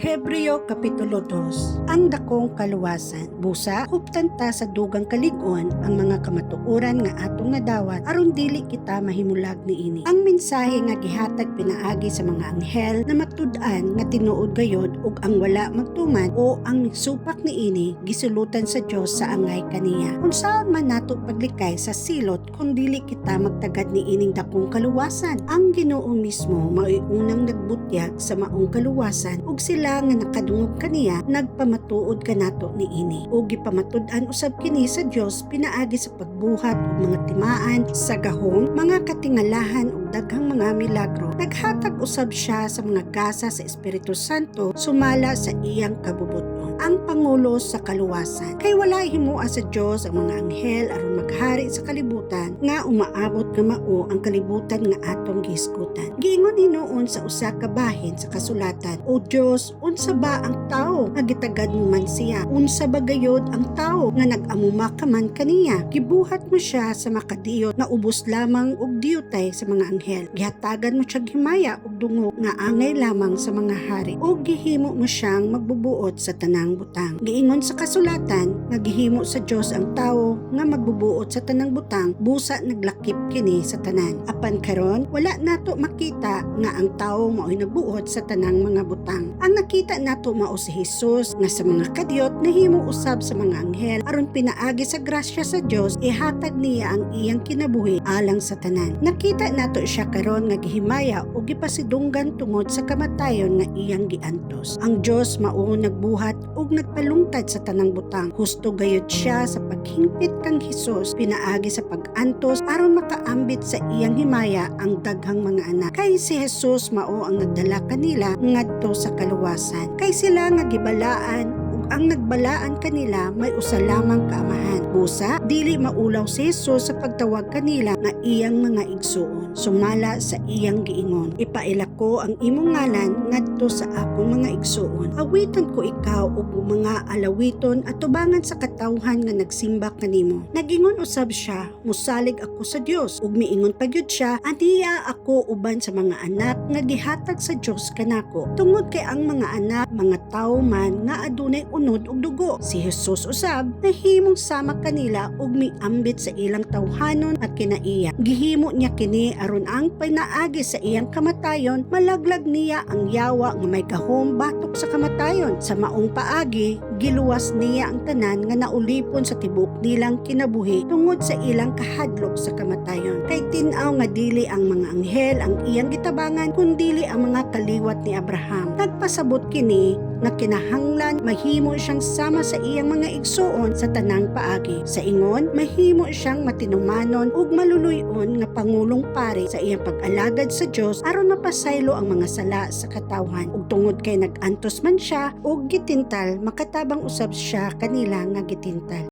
Hebreo Kapitulo 2. Ang dakong kaluwasan. Busa, huptan ta sa dugang kalig-on ang mga kamatuoran nga atong nadawat aron dili kita mahimulag niini. Ang mensahe nga gihatag pinaagi sa mga anghel na matud-an nga tinuod gayod, ug ang wala magtuman o ang misupak niini gisulutan sa Dios sa angay kaniya. Unsaon man nato paglikay sa silot kung dili kita magtagad niining dakong kaluwasan? Ang Ginoo mismo mao'y unang nagbutyag sa maong kaluwasan, ug sila nga nakadungog kaniya nagpamatuod kanato niini. Ug gipamatud-an usab kini sa Dios pinaagi sa pagbuhat og mga timaan sa gahom, mga katingalahan ug daghang mga milagro. Naghatag usab siya sa mga gasa sa Espiritu Santo sumala sa iyang kabubuton. Ang pangulo sa kaluwasan. Kay wala himoa sa Dios ang mga anghel aron maghari sa kalibutan nga umaabot nga mao ang kalibutan nga atong gihisgutan. Giingon hinuon sa usa ka bahin sa kasulatan, "O Dios, unsa ba ang tawo nga gitagad mo man siya? Unsa ba gayod ang tawo nga nag-amuma ka man kaniya? Gibuhat mo siya sa makadiyot nga ubos lamang og diyutay sa mga anghel. Gihatagan mo siya himaya ug dungog nga angay lamang sa mga hari, ug gihimo mo siyang magbubuot sa tanang butang." Giingon sa kasulatan nga gihimo sa Dios ang tawo nga magbubuot sa tanang butang, busa naglakip kini sa tanan. Apan karon wala nato makita nga ang tawo mao'y nagbuot sa tanang mga butang. Ang nakita nato mao si Jesus nga sa mga kadiyot nahimo usab sa mga anghel aron pinaagi sa grasya sa Dios ihatag niya ang iyang kinabuhi alang sa tanan. Nakita nato siya karon nga gihimaya ug gipasidunggan tungod sa kamatayon nga iyang giantos. Ang Dios mao nagbuhat ug nagpalungtad sa tanang butang. Husto gayud siya sa paghingpit kang Hesus pinaagi sa pag-antos aron makaambit sa iyang himaya ang daghang mga anak. Kay si Jesus mao ang nagdala kanila ngadto sa kaluwasan. Kay sila nga gibalaan ug ang nagbalaan kanila may usa lamang ka Amahan. Busa, dili maulaw si Jesus sa pagtawag kanila nga iyang mga igsuon. Sumala sa iyang giingon, "Ipaila ko ang imong ngalan ngadto sa akong mga igsuon. Awitan ko ikaw og mga alawiton atubangan sa katawhan nga nagsimba kanimo." Nagingon usab siya, "Musalig ako sa Dios." Ug miingon pa gyud siya, "Aniya ako uban sa mga anak nga gihatag sa Dios kanako." Tungod kay ang mga anak, mga tawo man nga adunay unod ug dugo. Si Jesus usab nahimong sama kanila ug miambit sa ilang tawhanon at kinaiya. Gihimo niya kini aron ang pinaagi sa iyang kamatayon malaglag niya ang yawa nga may gahom batok sa kamatayon. Sa maong paagi, giluwas niya ang tanan nga naulipon sa tibuok nilang kinabuhi tungod sa ilang kahadlok sa kamatayon. Kay tin-aw nga dili ang mga anghel ang iyang gitabangan kundili ang mga kaliwat ni Abraham. Nagpasabot kini nga kinahanglan mahimo siyang sama sa iyang mga igsuon sa tanang paagi. Sa ingon, mahimo siyang matinumanon ug maluluy-on nga pangulong pari sa iyang pag-alagad sa Dios aron mapasaylo ang mga sala sa katawhan. Ug tungod kay nag-antos man siya ug gitintal, makatabang usab siya kanila nga gitintal.